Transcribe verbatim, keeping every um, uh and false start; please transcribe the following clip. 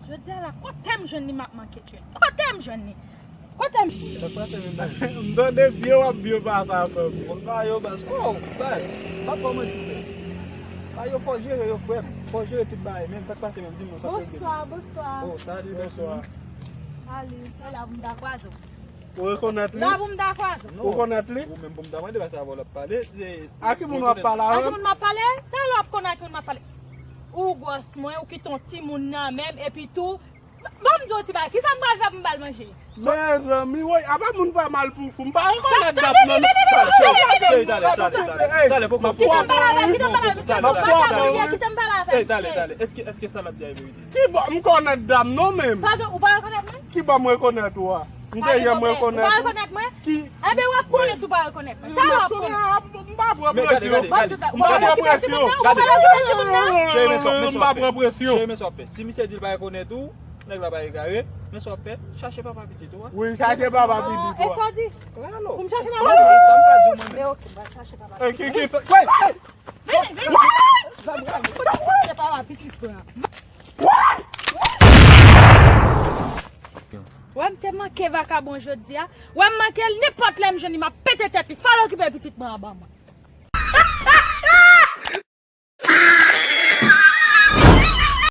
Jodi a la, kote m jwenn li m ap manke tchwèt? Kote m jwenn li? Kote m? Sa k pase menm baz? M tande byen w ap byen pase a fanmi. Bon, ba yo baz. Oh, baz. Pa ba w manti frè. Ba yo fò jere yo frè m. Fò jere tout bagay. Men sa k pase menm, di m non, sa k regle. Bonswa, bonswa. Oh, salut, bonswa. Salut. Se la pou m ta kwaze w. Ou rekonèt li? La pou m ta kwaze w. Ou konèt li? Ou menm pou m ta mande, paske avè w l ap pale. A ki moun w ap pale avè m? A ki moun m ap pale? Talè w ap konn a ki moun m ap pale. Ou gwòs mwen, ou kite yon timoun nan menm, epi tou, ban m di w ti bagay, kisa m pral fè pou m ba l manje? Mezanmi, woy, apa moun pa mal pou fou, m pa rekonèt dam nan. Cheri, talè, talè, talè, talè, poko, poko. Kite m pale avè l, kite m pale avè l, kite m pale avè l. Talè, talè, èske, èske sa l ap di a e verite? Ki bò, m konèt dam non menm. Sa gen, ou pa rekonèt mwen? Ki bò m rekonèt ou a? M te janm rekonèt ou. Ou pa rekonèt mwen? Ki? Enben w ap konnen si w pa rekonèt mwen. Talè w ap konnen. M pa pran presyon. M pa pran presyon. Cheri, men sa w fè, men sa w fè. Cheri, men sa w fè. Si misye di l pa rekonèt ou, nèg la pa egare, men sa w ap fè, chache papa pitit ou a. Wi, chache papa pitit ou a. E sa w di? Pou m chache papa pitit ou a? Sa m ka di w mwen menm. Men oke, m pral chache papa pitit ou. E ki, ki, wè! Vini, vini. Chache papa pitit ou a. Wè m te manke vakabon jodi a. Wè m manke l, nenpòt lè m jwenn li, m ap pete tèt li. Fò l okipe pitit mwen anba mwen.